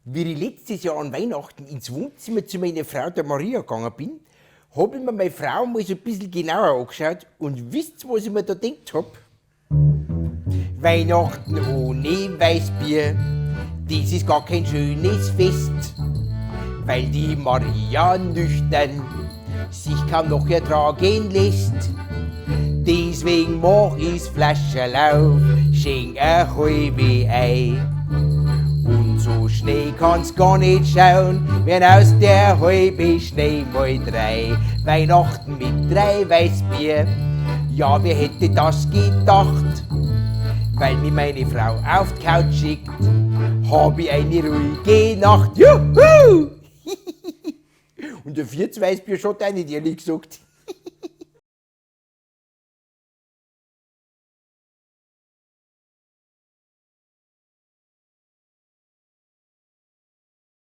Wie ich letztes Jahr an Weihnachten ins Wohnzimmer zu meiner Frau, der Maria, gegangen bin, hab ich mir meine Frau mal so ein bisschen genauer angeschaut und wisst, was ich mir da gedacht hab? Weihnachten ohne Weißbier, das ist gar kein schönes Fest, weil die Maria nüchtern sich kaum noch ertragen lässt. Deswegen mach ich's Flascherl auf, schenk a halbe ein. Und so schnell kann's gar nicht schauen, wenn aus der halbe schnell mal drei. Weihnachten mit drei Weißbier, ja, wer hätte das gedacht? Weil mich meine Frau auf die Couch schickt, hab ich eine ruhige Nacht. Juhu! Und der vierte Weißbier schaut auch nicht, ehrlich gesagt.